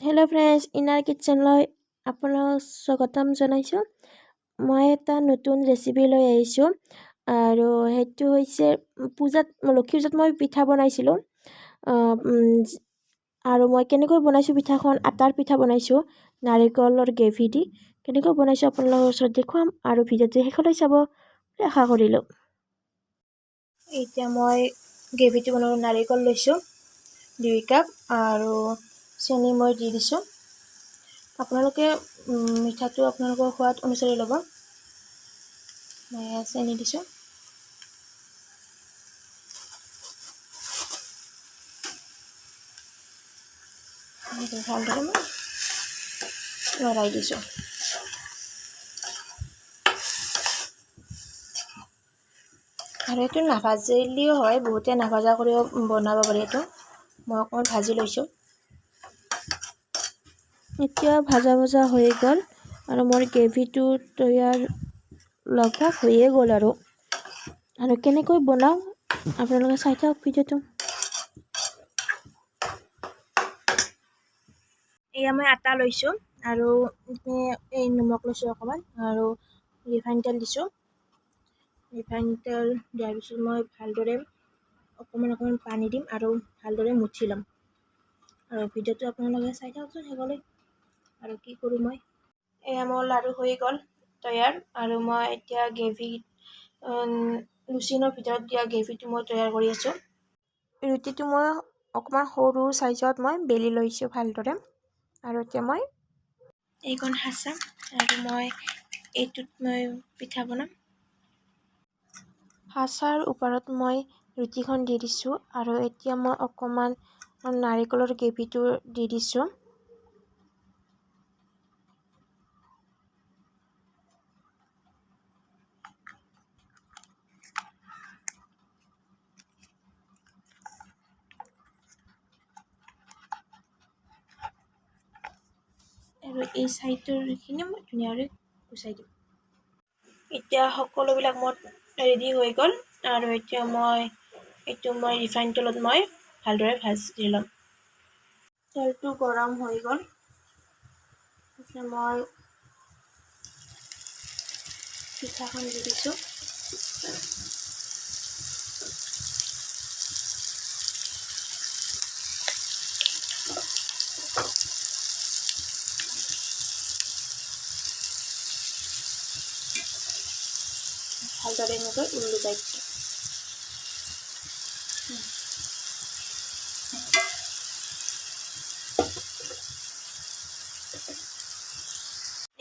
Hello' friends, inner কিটচেনলৈ আপোনালোক স্বাগতম জনাইছোঁ। মই এটা নতুন ৰেচিপি লৈ আহিছোঁ আৰু সেইটো হৈছে পূজাত, লক্ষী পূজাত মই পিঠা বনাইছিলোঁ আৰু মই কেনেকৈ বনাইছোঁ পিঠাখন, আটাৰ পিঠা বনাইছোঁ নাৰিকলৰ গ্ৰেভি দি কেনেকৈ বনাইছোঁ আপোনালোকৰ ওচৰত দেখুৱাম আৰু ভিডিঅ'টো শেষলৈ চাব আশা কৰিলোঁ। এতিয়া মই গ্ৰেভিটো বনাব নাৰিকল লৈছোঁ 2 কাপ আৰু চেনি মই দি দিছোঁ। আপোনালোকে মিঠাটো আপোনালোকৰ সোৱাদ অনুসৰি ল'ব। মই চেনি দিছোঁ। ভালদৰে মই লৰাই দিছোঁ। আৰু এইটো নাভাজিলেও হয়, বহুতে নাভাজা কৰিও বনাব পাৰি। এইটো মই অকণমান ভাজি লৈছোঁ। এতিয়া ভাজা ভজা হৈ গ'ল আৰু মোৰ গ্ৰেভিটো তৈয়াৰ লগভগ হৈয়ে গ'ল। আৰু আৰু কেনেকৈ বনাওঁ আপোনালোকে চাই থাকক ভিডিঅ'টো। এয়া মই আটা লৈছোঁ আৰু এই নিমখ লৈছোঁ অকণমান আৰু ৰিফাইন তেল দিছোঁ। ৰিফাইন তেল দিয়াৰ পিছত মই ভালদৰে অকণমান অকণমান পানী দিম আৰু ভালদৰে মুঠি ল'ম। আৰু ভিডিঅ'টো আপোনালোকে চাই থাককচোন শেষলৈ আৰু কি কৰোঁ মই। এয়া মোৰ লাড়ু হৈ গ'ল তৈয়াৰ আৰু মই এতিয়া গ্ৰেভি, লুচিনৰ ভিতৰত দিয়া গ্ৰেভিটো মই তৈয়াৰ কৰি আছোঁ। ৰুটিটো মই অকণমান সৰু চাইজত মই বেলি লৈছোঁ ভালদৰে। আৰু এতিয়া মই এইখন সাঁচা আৰু মই এইটোত মই পিঠা বনাম। সাঁচাৰ ওপৰত মই ৰুটিখন দি দিছোঁ আৰু এতিয়া মই অকণমান নাৰিকলৰ গ্ৰেভিটো দি দিছোঁ। আৰু এই চাইডৰখিনি মই ধুনীয়াকৈ গুচাই দিম। এতিয়া সকলোবিলাক মোৰ ৰেডি হৈ গ'ল আৰু এতিয়া মই এইটো মই ৰিফাইন তেলত মই ভালদৰে ভাজি ল'ম। তেলটো গৰম হৈ গ'ল। এতিয়া মই পিঠাখন দি দিছোঁ। ভালদৰে এনেকৈ ওলোটাই দিছোঁ।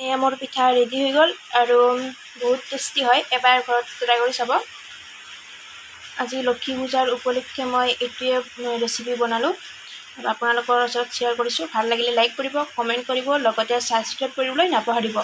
এয়া মোৰ পিঠা ৰেডি হৈ গ'ল আৰু বহুত টেষ্টি হয়, এবাৰ ঘৰত ট্ৰাই কৰি চাব। আজি লক্ষী পূজাৰ উপলক্ষে মই এইটোৱে ৰেচিপি বনালোঁ আৰু আপোনালোকৰ ওচৰত শ্বেয়াৰ কৰিছোঁ। ভাল লাগিলে লাইক কৰিব, কমেণ্ট কৰিব, লগতে ছাবস্ক্ৰাইব কৰিবলৈ নাপাহৰিব।